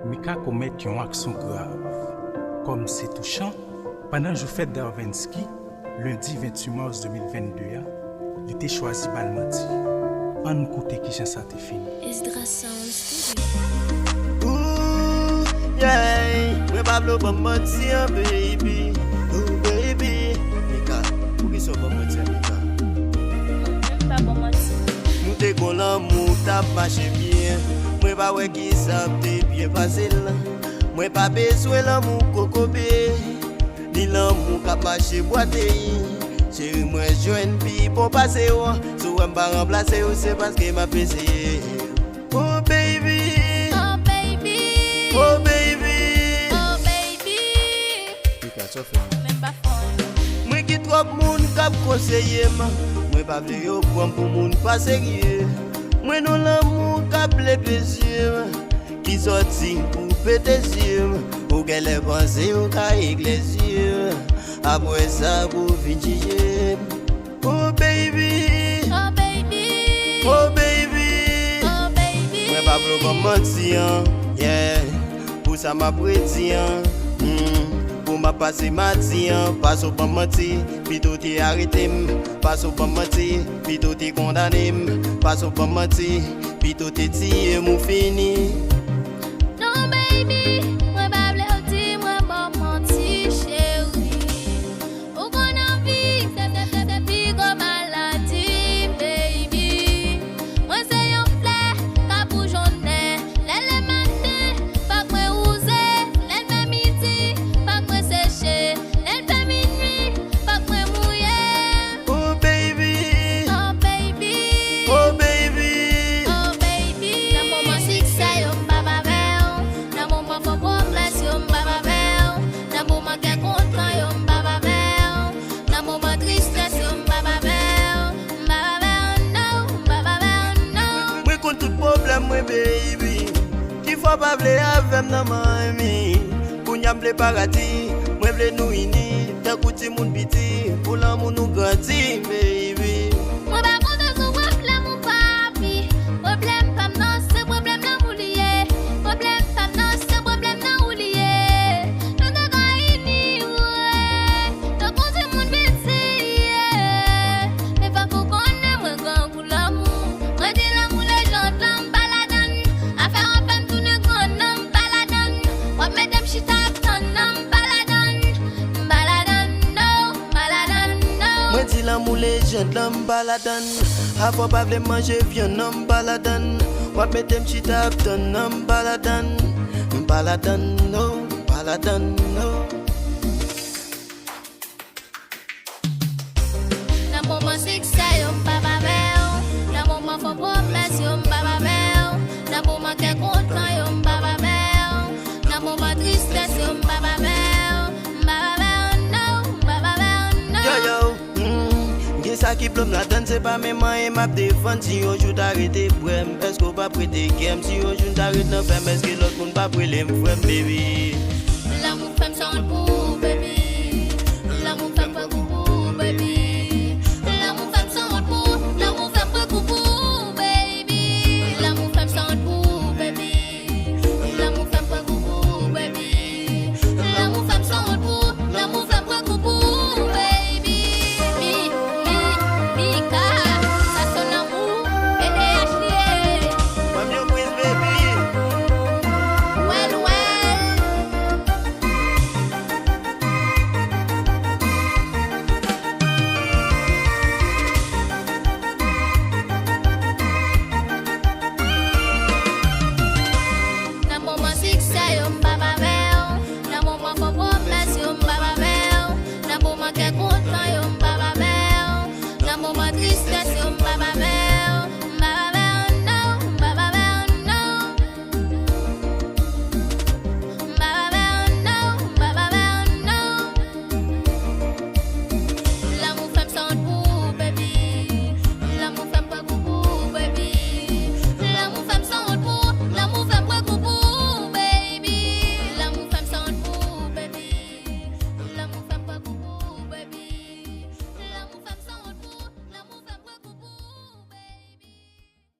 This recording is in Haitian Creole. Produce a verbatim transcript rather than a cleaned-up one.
Mika komèt yon aksyon grav. Kòm se touchan, pandan jou fèt Darvensky, lendi venntuit mas de mil vennde a, li te chwazi ba l manti. Ann koute kijan sa te fini. Esdras Sound Studio. Ooh, yeah. Mwen pa vle w ban m manti an, baby. Ooh, baby. Mika, poukisa w ban m manti an, Mika? Mwen pa ban manti. Nou te gon lanmou k t ap mache byen. Mwen pa wè kisa m te byen pase la. Mwen pa bezwen lanmou kokobe, ni lanmou k ap mache bwate. Cheri, mwen jwenn pi bon pase w. Si w wè m pa ranplase w, se paske m ap eseye. Oh baby. Oh baby. Oh baby. Oh baby. Mika, sa w fè m? Mwen pa fè anyen. Mwen gen twòp moun k ap konseye m. Mwen pa vle yo pran m pou moun pa serye. Mwen nan lanmou k ap ble plezi m. Ki sòti pou pete zye m. Ou genlè panse ou ka eklèsi m. Apre sa pou vin jije m. Oh baby. Oh baby. Oh baby. Oh baby. Mwen pa vle w ban m manti an, yeah. Pou sa m ap redi an, hmm. Pou m ap pase madi an, pase w ban m manti, pito w te arete m. Pase w ban m manti, pito w te kondane m. Pase w ban m manti, pito w te tiye m ou fini. Non, baby, mwen pa vle w di mwen ban w manti, cheri. Ou konn anvi, se, se, se, se pi gwo maladi, baby. Mwen se yon flè k ap boujonnen. Lè l lè maten, fòk mwen wouze. Lè l fè midi, fòk mwen seche. Lè l fè minui, fòk mwen mouye. Oh baby. Oh baby. Oh baby. Oh baby. Nan moman siksè yo, m p ap avè w. Nan moman fo pwomès yo, m p ap avè w. Nan moman kè kontan yo, m p ap avè w. Nan moman tristès yo, m p ap avè w. M p ap avè w, no, m p ap avè w, no. Mwen konn tout pwoblèm mwen, baby. Ki fè w pa vle avè m nan, manmi? Kounye a m vle paradi. Mwen vle nou ini, tankou timoun piti. Pou lanmou nou grandi, baby. Mwen pa kontan sou pwoblèm ou, papi. Pwoblèm pa m nan, se pwoblèm lanmou li ye. Pwoblèm pa m nan, se pwoblèm nan ou li ye. Nou te ka ini, wi. Tankou timoun piti, yeah. Men fòk ou konnen mwen gran pou lanmou. Mwen di lanmou lejand lan, m pa ladann. Afè w ap fè m tounen gran nan, m pa ladann. W ap mete m chita ap tann nan, m pa ladann. M pa ladann, no, m pa ladann, no. Mwen di lanmou lejand lan, m pa ladann. Afè w pa vle m manje vyann nan, m pa ladann. W ap mete m chita ap tann nan, m pa ladann. M pa ladann, no, m pa ladann, no. Nan moman siksè yo, m p ap avè w. Nan moman fo pwomès yo, m p ap avè w. Nan moman kè kontan yo, m p ap avè w. Nan moman tristès yo, m p ap avè w. M p ap avè w, no, m p ap avè w, no. Yo, yo, mm, gen sa ki blo m ladann, se pa menm anyen m ap defann. Si yon jou ta rete bwè m, èske w p ap rete kè m? Si yon jou n ta ret nan fè m, èske lòt moun p ap rele m frè m, baby? Lanmou fè m sa wont pou ou, baby.